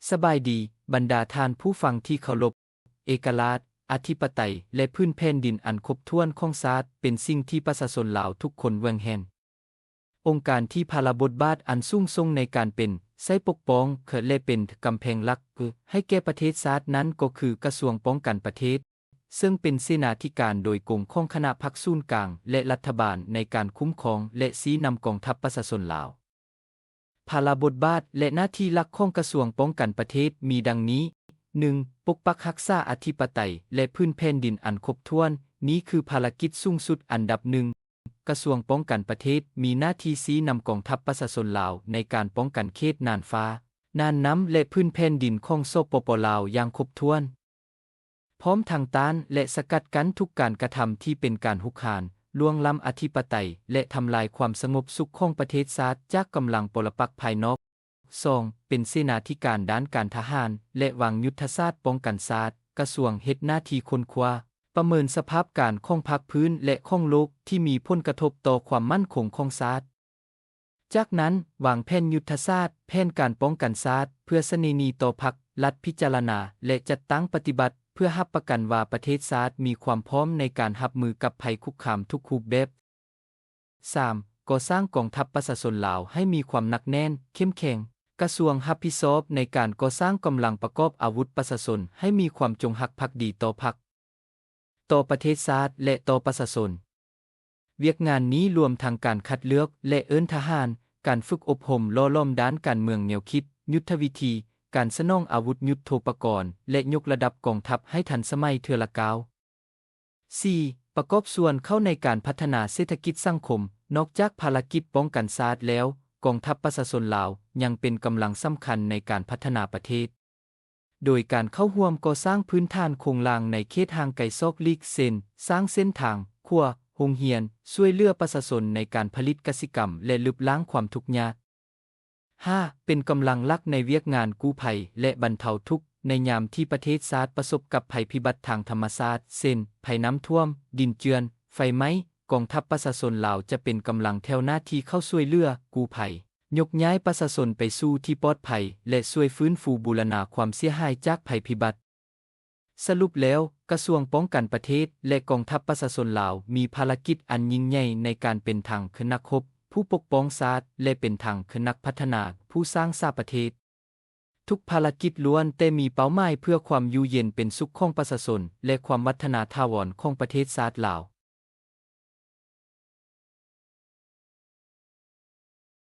ສະບາຍດີ, ບັນດາທ່ານຜູ້ຟັງທີ່ເຄົາລົບ. ເອກະລາດ, ອະທິປະໄຕ ແລະ ພື້ນແຜ່ນດິນອັນຄົບຖ້ວນຂອງຊາດ ເປັນສິ່ງທີ່ປະຊາຊົນລາວທຸກຄົນຫວງແຫນ. ອົງການທີ່ພາລະບົດບາດອັນສູງສົ່ງໃນການເປັນ, ໃຊ້ປົກປ້ອງ ແລະ ເປັນກຳແພງຫຼັກ ໃຫ້ແກ່ປະເທດຊາດນັ້ນກໍຄືກະຊວງປ້ອງກັນປະເທດ, ເຊິ່ງເປັນເສນາທິການໂດຍກົງຂອງຄະນະພັກສູນກາງ ແລະ ລັດຖະບານໃນການຄຸ້ມຄອງ ແລະ ຊີ້ນຳກອງທັບປະຊາຊົນລາວ. ພາລະບົດບາດ ແລະ ໜ້າທີ່ຫຼັກຂອງກະຊວງປ້ອງກັນປະເທດມີດັ່ງນີ້, ໜຶ່ງ ປົກປັກຮັກສາອະທິປະໄຕ ແລະ ພື້ນແຜ່ນດິນອັນຄົບຖ້ວນ, ນີ້ຄືພາລະກິດສູງສຸດອັນດັບໜຶ່ງ. ກະຊວງປ້ອງກັນປະເທດມີໜ້າທີ່ຊີ້ນຳກອງທັບປະຊາຊົນລາວໃນການປ້ອງກັນເຂດນ່ານຟ້າ, ນ່ານນ້ຳ ແລະ ພື້ນແຜ່ນດິນຂອງ ສປປ ລາວ ຢ່າງຄົບຖ້ວນ. ພ້ອມທັງຕ້ານ ແລະ ສະກັດກັ້ນທຸກການກະທຳທີ່ເປັນການຮຸກຮານ, ລ່ວງລ້ຳອະທິປະໄຕ ແລະ ທຳລາຍຄວາມສະຫງົບສຸກຂອງປະເທດຊາດຈາກກຳລັງປໍລະປັກພາຍນອກ. ສອງ ເປັນເສນາທິການດ້ານການທະຫານ ແລະ ວາງຍຸດທະສາດປ້ອງກັນຊາດ, ກະຊວງເຮັດໜ້າທີ່ຄົ້ນຄວ້າ, ປະເມີນສະພາບການຂອງພາກພື້ນ ແລະ ຂອງໂລກທີ່ມີຜົນກະທົບຕໍ່ຄວາມໝັ້ນຄົງຂອງຊາດ. ຈາກນັ້ນ, ວາງແຜນຍຸດທະສາດ, ແຜນການປ້ອງກັນຊາດ ເພື່ອສະເໜີຕໍ່ພັກລັດພິຈາລະນາ ແລະ ຈັດຕັ້ງປະຕິບັດ ເພື່ອຮັບປະກັນວ່າປະເທດຊາດມີຄວາມພ້ອມໃນການຮັບມືກັບໄພຄຸກຄາມທຸກຮູບແບບ. ສາມ ກໍ່ສ້າງກອງທັບປະຊາຊົນລາວໃຫ້ມີຄວາມໜັກແໜ້ນ, ເຂັ້ມແຂງ. ກະຊວງຮັບຜິດຊອບໃນການກໍ່ສ້າງກຳລັງປະກອບອາວຸດປະຊາຊົນໃຫ້ມີຄວາມຈົງຮັກພັກດີຕໍ່ພັກ, ຕໍ່ປະເທດຊາດ ແລະ ຕໍ່ປະຊາຊົນ. ວຽກງານນີ້ລວມທັງການຄັດເລືອກ ແລະ ເອີ້ນທະຫານ, ການຝຶກອົບຮົມຫຼໍ່ຫຼອມດ້ານການເມືອງແນວຄິດ, ຍຸດທະວິທີ, ການສະໜອງອາວຸດຍຸດໂທປະກອນ ແລະ ຍົກລະດັບກອງທັບໃຫ້ທັນສະໄໝເທື່ອລະກ້າວ. ສີ່ ປະກອບສ່ວນເຂົ້າໃນການພັດທະນາເສດຖະກິດສັງຄົມ. ນອກຈາກພາລະກິດປ້ອງກັນຊາດແລ້ວ, ກອງທັບປະຊາຊົນລາວຍັງເປັນກຳລັງສຳຄັນໃນການພັດທະນາປະເທດ. ໂດຍການເຂົ້າຮ່ວມກໍ່ສ້າງພື້ນຖານໂຄງລ່າງໃນເຂດຫ່າງໄກສອກຫຼີກ ເຊັ່ນ ສ້າງເສັ້ນທາງ, ຂົວ, ໂຮງຮຽນ, ຊ່ວຍເຫຼືອປະຊາຊົນໃນການຜະລິດກະສິກຳ ແລະ ລຶບລ້າງຄວາມທຸກຍາກ. ຫ້າ ເປັນກຳລັງຫຼັກໃນວຽກງານກູ້ໄພ ແລະ ບັນເທົາທຸກ. ໃນຍາມທີ່ປະເທດຊາດປະສົບກັບໄພພິບັດທາງທຳມະຊາດ ເຊັ່ນ ໄພນ້ຳຖ້ວມ, ດິນເຈື່ອນ, ໄຟໄໝ້, ກອງທັບປະຊາຊົນລາວຈະເປັນກຳລັງແຖວໜ້າທີ່ເຂົ້າຊ່ວຍເຫຼືອ, ກູ້ໄພ, ຍົກຍ້າຍປະຊາຊົນໄປສູ່ທີ່ປອດໄພ ແລະ ຊ່ວຍຟື້ນຟູບູລະນາຄວາມເສຍຫາຍຈາກໄພພິບັດ. ສະຫຼຸບແລ້ວ, ກະຊວງປ້ອງກັນປະເທດ ແລະ ກອງທັບປະຊາຊົນລາວ ມີພາລະກິດອັນຍິ່ງໃຫຍ່ໃນການເປັນທັງນັກຮົບ, ຜູ້ປົກປ້ອງຊາດ ແລະ ເປັນທັງນັກພັດທະນາ, ຜູ້ສ້າງສາປະເທດ. ທຸກພາລະກິດລ້ວນແຕ່ມີເປົ້າໝາຍເພື່ອຄວາມຢູ່ເຢັນເປັນສຸກຂອງປະຊາຊົນ ແລະ ຄວາມວັດທະນາຖາວອນຂອງປະເທດຊາດລາວ.